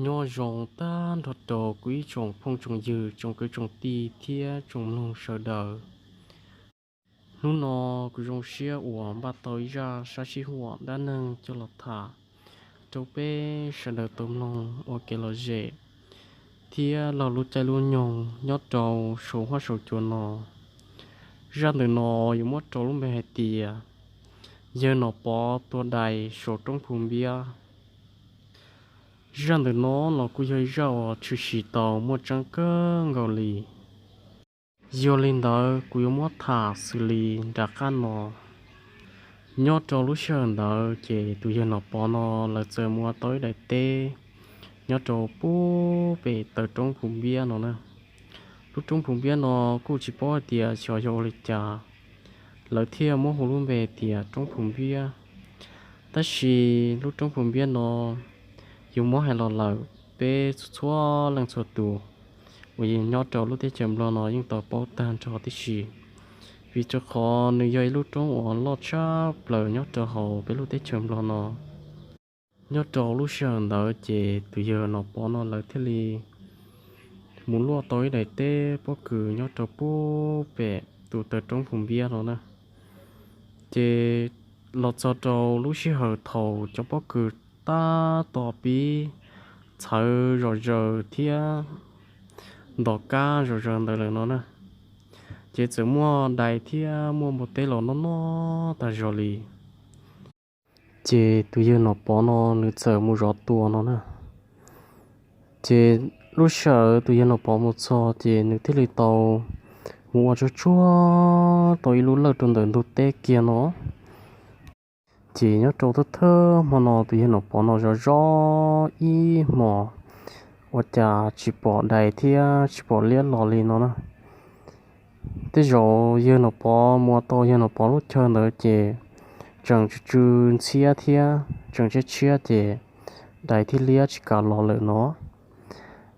Nyob zoo tag nrho rau kuv ib tsoom phooj tsoom ywg, tsoom kwv tsoom tij thiab tsoom mloog sawv daws. Hnub no kuv zoo siab uas npaj tau ib zaj sab sib huam dab neeg coj los tham rau peb sawv daws tau mloog ua kev lom zem thiab laug lub caij lub nyoog nyob rau saum huab saum cua no. Zaj ntawm no yuav muab rau lub npe hais tias yawg Nom Pov tua dais saum roob Phu Npiab. Zaj ntawm no los kuj yog ib zaj uas tshwm sim tau muaj tseeb kawg nkaus li. Yog li ntawd kuv yuav muab tham xws li nram qab no. Nyob rau lub sij hawm ntawd ces tus yawg Nom Pov no lawv txawm mus ua tau ib daim teb nyob rau pub pem taw roob Phu Npiab no na. Lub roob Phu Npiab no kuj tsis paub hais tias xyov yog ua li cas lawv thiaj muab hu lub npe tias roob Phu Npiab. Tab sis lub roob Phu Npiab no yuav muab hais los lawm, peb txhua leej txhua tus uas nyob rau lub teb chaws Nplog no yeej tau paub tag nrho tib si, vim rau qhov nws yog ib lub roob uas loj tshaj plaws nyob rau hauv peb lub teb chaws Nplog no. Nyob rau lub sij hawm ntawd ces tus yawg Nom Pov no lawv thiaj li mus luaj tau ib daim teb pob kws nyob rau pub pem tus taw roob Phu Npiab no na. Ces los txog rau lub sij hawm thaum cov pob kws tab tom pib txhawv zom zaws thiab ntos kab zom zaws ntawd lawm no na, ces txawm muaj dais thiab muaj npua teb los noj noj tag zog li. Ces tus yawg Nom Pov no nws txawm mus zov tua no na. Ces lub sij hawm tus yawg Nom Pov mus txog ces nws thiaj li tau mus ua tsuag tsuag tau ib lub lawj rau ntawm ntug teb kiag no. Ces nyob rau thawj thawj hmo no tus yawg Nom Pov no zov zov ib hmos ua cas tsis pom dais thiab tsis pom liab los li no na. Tej zaum yawg Nom Pov mus ua tau yawg Nom Pov lub chaw ntawd ces tseem tsw tsw ntxhiab thiab tseem tshiab tshiab ces dais thiab liab tsis kam los lawm no.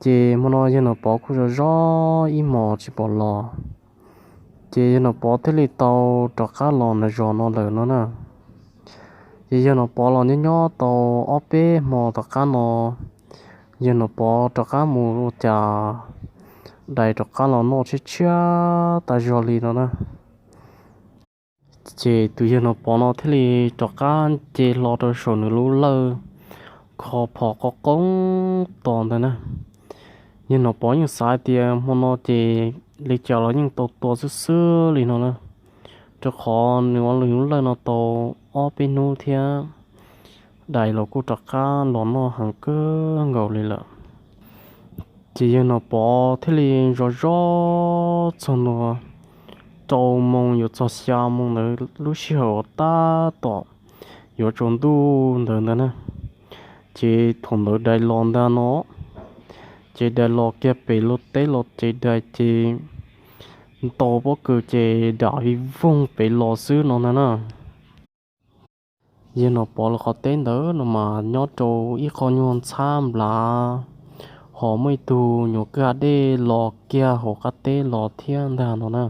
Ces hmo no yawg Nom Pov kuj zov zov ib hmos tsis pom los, ces yawg Nom Pov thiaj li tau rov qab los ntawm zos no lawm no na. Ces yawg Nom Pov los nyob nyob tau ob peb hmo tom qab no, yawg Nom Pov rov qab mus ua cas dais rov qab los noj tshiab tshiab tas zog li no na. Ces tus yawg Nom Pov no thiaj li rov qab nce hlo rau saum nws lub lawj kho phom qo qoob tos ntawd na. Yawg Nom Pov yeej xav tias hmo no ces li cas los yeej tau tua xwb xwb li no na, rau qhov nws ua lub lawj no tau ob peb hnub thiab dais los kuj rov qab los noj heev kawg nkaus li lawm. Ces yawg Nom Pov thiaj li zov zov txog ntua rau moos yuav txog xya moos ntawd lub sij hawm uas tab tom yuav tsaus ntuj ntawd ntag na. Ces thaum ntawd dais los ntag no, ces dais los kiag pem lub teb los ces dais ces ntaus pob kws ces dam vij voog pem los xwb no ntag na. Yawg Nom Pov lawv qhov teb ntawd no mas nyob rau ib qho nyuag ntxhab nplav, ho muaj ib tug nyuam kwj ha dej los kiag hauv qab teb los thiab ntag no na.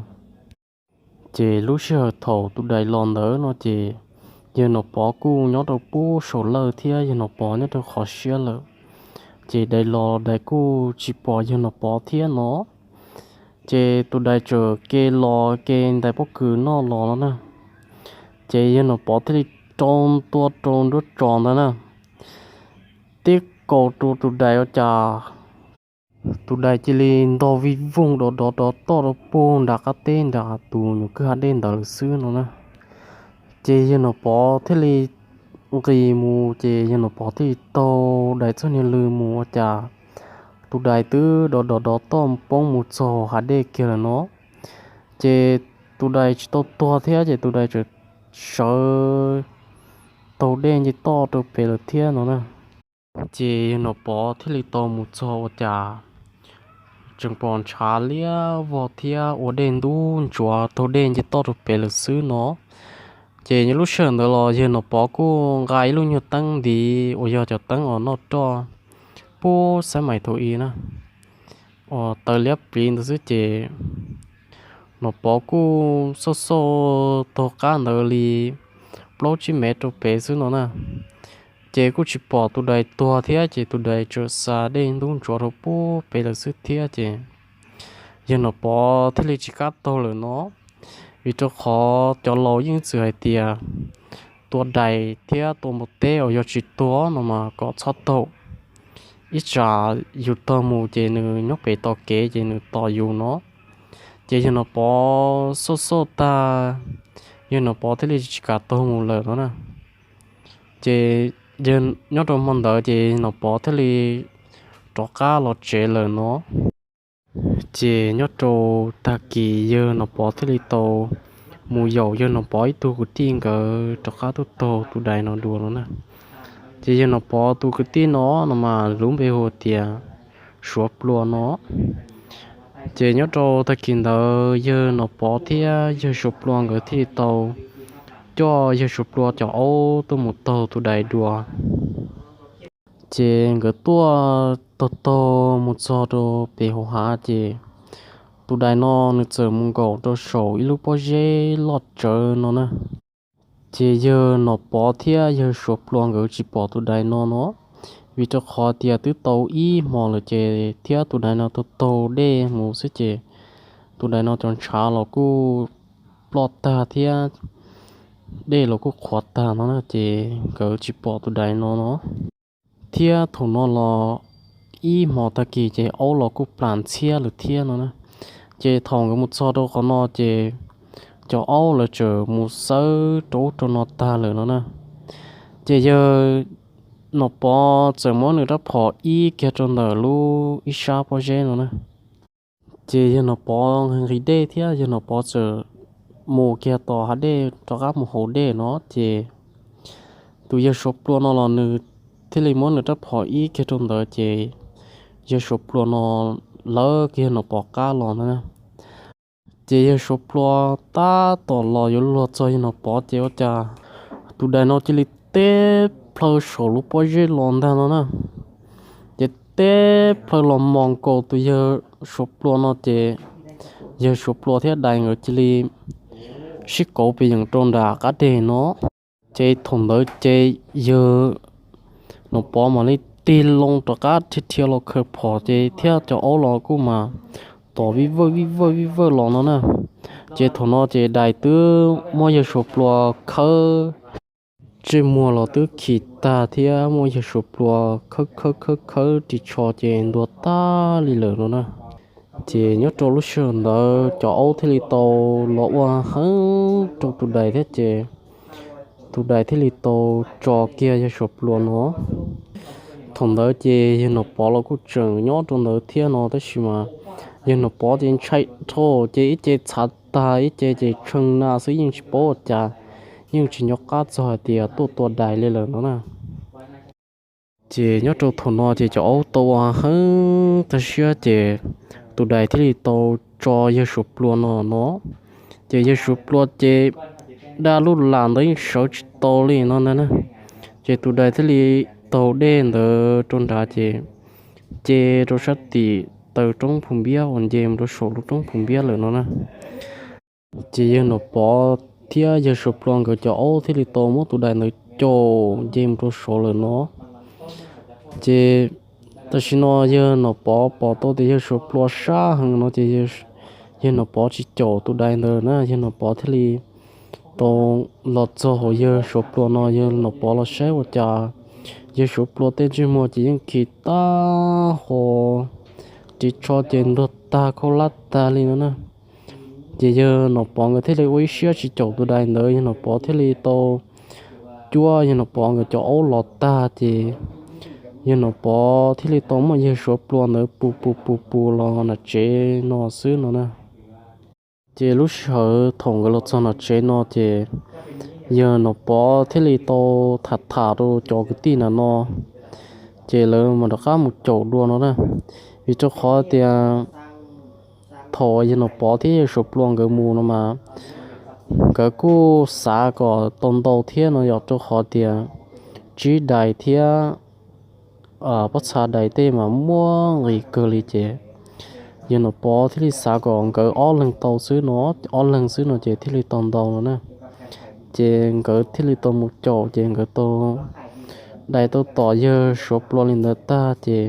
Ces lub sij hawm thaum tus dais los ntawd no ces yawg Nom Pov kuj nyob rau pub saum lawj thiab yawg Nom Pov nyob rau qhov siab lawm. Ces dais los dais kuj tsis pom yawg Nom Pov thiab no. Ces tus dais txawm ke los ke ntais pob kws noj los no na. Ces yawg Nom Pov thiaj li rau ntua rau nruab tsos ntawd na, tib kaus rau tus dais ua cas tus dais cia li ntog vij voog dov dov dov toj rau puag nram qab teb nram tus nyuam kwj ha dej ntawd lawm xwb no na. Ces yawg Nom Pov thiaj li nqis mus ces yawg Nom Pov thiaj li taug dais txoj niag lw mus ua cas tus dais twb dov dov dov toj poob mus txog hav dej kiag lawm no. Ces tus dais tsis tau tuag thiab ces tus dais txawm sawv taug dej nce toj rau pem lawm thiab no na. Ces yawg Nom Pov thiaj li tau mus txog ua cas tseem pom ntshav liab vog thiab ua dej ntub ntsuav taug dej nce toj rau pem lawm xwb no. Ces nyob lub sij hawm ntawd los yawg Nom Pov kuj nqa ib lub nyuag teeb ntiv uas yog cov teeb uas noj roj pub xab mais thaum i na, uas taws liab pliv ntawd xwb ces Nom Pov kuj xauj xauj taug qab ntawd li plaub tsib mev rau pem xwb no na. Ces kuj tsis pom tus dais tuag thiab, ces tus dais txawm xa dej ntub ntsuav rau pub pem lawm xwb thiab. Ces yawg Nom Pov thiaj li tsis kam taug lawm no, vim rau qhov cov laus yeej txwm hais tias tua dais thiab tua npua teb uas yog tsis tuag no mas kom txhob taug, ib tsam yus taug mus ces nws nyob pem tos kev ces nws tos yus no. Ces yawg Nom Pov xauj xauj tag, yawg Nom Pov thiaj li tsis kam taug mus lawm no na. Ces nyob rau hmo ntawd ces Nom Pov thiaj li rov qab los tsev lawm no. Ces nyob rau tag kis yawg Nom Pov thiaj li tau mus yaum yawg Nom Pov ib tug kwv tij nkawd rov qab tuaj taug tus dais no dua no na. Ces yawg Nom Pov tus kwv tij no no mas lub npe hu tias Suav Plua no. Ces nyob rau tag kis ntawd yawg Nom Pov thiab yawg Suav Plua nkawd thiaj li tau coj yawg Suav Plua cov aub tuaj mus taug tus dais dua. Ces nkawd tuaj taug taug mus txog rau pem hauv hav ces tus dais no nws txawm mus nkaum rau saum ib lub pob zeb loj tsawv no na. Ces yawg Nom Pov thiab yawg Suav Plua nkawd tsis pom tus dais no no, vim rau qhov tias twb tau ib hmos lawm ces thiab tus dais no taug taug dej mus xwb ces tus dais no cov ntshav los kuj ploj tag thiab dej los kuj qhuav tag no na, ces nkawd tsis pom tus dais no no. Thiab thaum no los ib hmos tag kis ces aub los kuj plam ntxhiab lawm thiab no na. Ces thaum nkawd mus txog rau qhov no ces cov aub lawv txawm mus xawb rau ub rau no tag lawm no na. Ces yawg Nom Pov txawm muab nws rab phom ib kiag rau ntawm lub ib sab pob zeb no na. Ces yawg Nom Pov nqhis dej thiab yawg Nom Pov txawm mus kiag tom hav dej rov qab mus haus dej no ces tus yawg Suav Plua no los nws thiaj li muab nws rab phom ib kiag rau ntawd ces yawg Suav Plua no lawv kiag yawg Nom Pov qab los no na. Ces yawg Suav Plua tab tom los yuav luag txog yawg Nom Pov ces ua cas tus dais no cia li teb plhaw saum lub pob zeb los ntag no na. Ces teb plhaw los mos nkaus tus yawg Suav Plua no ces yawg Suav Plua thiab dais nkawd cia li sib kauv pes yeem rau nram qab deg no. Ces thaum ntawd ces yawg Nom Pov mam li tig loo rov qab dhia dhia los khaws phom ces thiab cov aub los kuj mas tom vij vawj vij vawj vij vawj los no na. Ces thaum no ces dais twb muab yawg Suav Plua khawb, ntsej muag los twb khi tag thiab muab yawg Suav Plua khawb khawb khawb khawb ris tsho ces ntuag tag li lawm no na. Ces nyob rau lub sij hawm ntawd cov aub thiaj li tau los ua heev rau tus dais thiab ces tus dais thiaj li tau tso kiag yawg Suav Plua no. Thaum ntawd ces yawg Nom Pov los kuj tseem nyob rau ntawd thiab no tab sis mas yawg Nom Pov ces ntshai dhau ces ib ce txhav tag ib ce ces tshee na xwb yeej tsis paub ua cas, yeej tsis nco qab txog hais tias tuaj tua dais li lawm no na. Ces nyob rau thaum no ces cov aub tau ua heev tag siab ces tus dais thiaj li tau tso yawg Suav Plua no no. Ces yawg Suav Plua ces dab lub lam ntawd yeej sawv tsis tau li no ntag na. Ces tus dais thiaj li taug dej ntawd rau nrad ces ce rau sab tim taw roob Phu Npiab uas nce mus rau saum lub roob Phu Npiab lawm no na. Ces yawg Nom Pov thiab yawg Suav Plua nkawd cov aub thiaj li tau muab tus dais ntawd caum nce mus rau saud lawm no. Ces tam sim no yawg Nom Pov pom tau tias yawg Suav Plua sab heev no ces yawg Nom Pov tsis caum tus dais ntawd na, yawg Nom Pov thiaj li tau los txog hauv yawg Suav Plua no, yawg Nom Pov los saib ua cas yawg Suav Plua tej ntsej muag ces yeej khi tag ho, ris tsho ces ntuag tag khaub hlab tag li no na. Ces yawg Nom Pov nkawd thiaj li ua ib siab tsis caum tus dais ntawd, yawg Nom Pov thiaj li tau cuab yawg Nom Pov nkawd cov aub los tag ces yawg Nom Pov thiaj li tau muab yawg Suav Plua ntawd pus pus pus pus los nram tsev no xwb no na. Ces lub sij hawm thaum nkawd los txog nram tsev no ces yawg Nom Pov thiaj li tau tham tham rau cov kwv tij na no, ces lawv mas rov qab mus caum dua no na. Vim rau qhov tias thaum yawg Nom Pov thiab yawg Suav Plua nkawd mus no mas nkawd kuj xav kom tau ntau thiab no yom, rau qhov tias tsib dais thiab pob txha dais tej mas muaj nqis kawg li ces yawg Nom Pov thiaj li xav kom nkawd ob leeg tau xwb no, ob leeg xwb no ces thiaj li tau ntau no na. Ces nkawd thiaj li tau mus caum ces nkawd tau dais tau tom yawg Suav Pluas li ntawd tag ces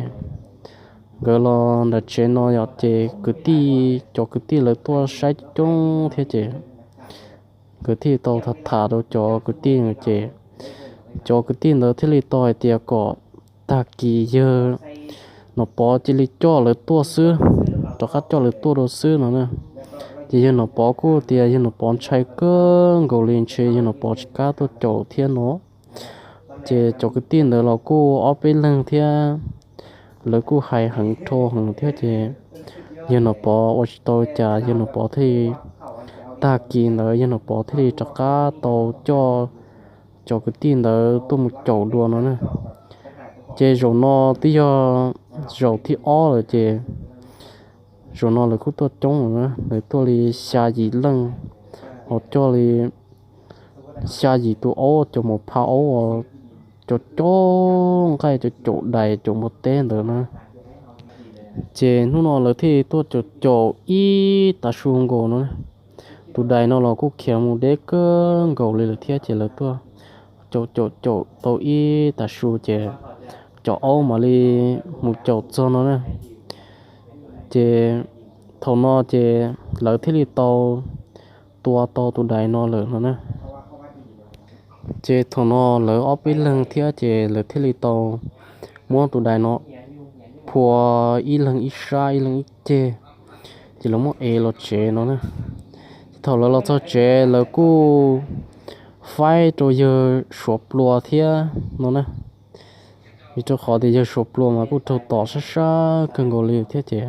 nkawd los ntawm tsev no yom, ces kwv tij, cov kwv tij lawv tuaj saib coob thiab ces nkawd thiaj tau tham tham rau cov kwv tij ces cov kwv tij ntawd thiaj li tau hais tias kom tag kis yawg Nom Pov cia li coj lawv tuaj xwb, rov qab coj lawv tuaj rau xwb no na. Ces yawg Nom Pov kuj tias yawg Nom Pov ntshai kawg nkaus li, ntshe yawg Nom Pov tsis kam tuaj caum thiab no. Ces cov kwv tij ntawd los kuj ob peb leeg thiab, lawv kuj hais heev rho heev thiab ces yawg Nom Pov ua tsis tau cas, yawg Nom Pov thiaj, tag kis ntawd yawg Nom Pov thiaj li rov qab tau coj cov kwv tij ntawd tuaj mus caum dua no na. Ces zaum no twb yog zaum thib ob lawm ces zaum no lawv kuj tuaj coob lawm na, lawv tuaj li xya yim leej, ho coj li xya yim tus aub, cov maum pha aub uas cov coob nqaij, cov caum dais caum npua teb ntawd na. Ces hnub no lawv thiaj tuaj caum caum ib tav su nkaus no. Tus dais no los kuj khiav mus deb kawg nkaus li lawm thiab ces lawv tuaj caum caum caum tau ib tav su ces cov aub mam li mus caum txog no na. Ces thaum no ces lawv thiaj li tau tua tau tus dais no lawm no na. Ces thaum no lawv ob peb leeg thiab ces lawv thiaj li tau muab tus dais no phua ib leeg ib sab ib leeg ib ceg, ces lawv muab ev los tsev no na. Ces thaum lawv los txog tsev lawv kuj faib rau yawg Suav Pluas thiab no na. Vim rau qhov tias yawg Suav Pluas mas kuj raug tom sab sab kawg nkaus li thiab ces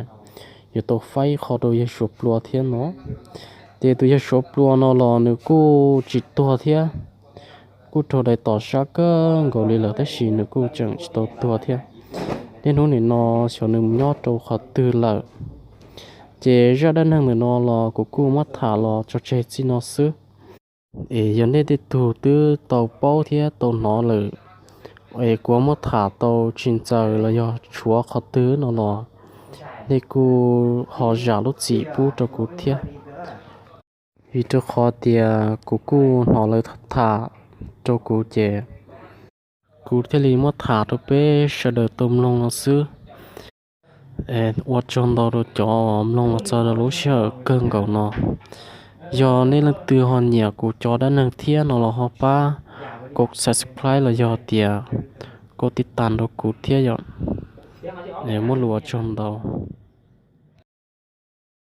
yuav tau faib qho rau yawg Suav Pluas thiab no. Ces tus yawg Suav Pluas no los nws kuj tsis tuag thiab, kuj raug dais tom sab kawg nkaus li lawm tab sis nws kuj tseem tsis tau tuag thiab. Niaj hnub nim no xyov nws mus nyob rau qhov twg lawm. Ces zaj dab neeg ntawm no los kuv kuj muab tham los tso tseg txij no xwb. Es yog nej tej tug twb tau paub thiab tau hnov lawm, es kuv muab tham tau tsis ntxaws los yog tshuav qhov twg no los nej kuj ho zam lub txim pub rau kuv thiab. Vim rau qhov tias kuv kuj hnov lawv tham rau kuv ces kuv thiaj li muab tham rau peb sawv daws tau mloog no xwb. Ua tsaug ntau rau cov mloog los txog rau lub sij hawm kawg nkaus no. Yog nej leej twg ho nyiam kuv cov dab neeg thiab no los ho pab kom subscribe los yog tias kom tib tas rau kuv thiab yom. Muaj lus ua tsaug ntau.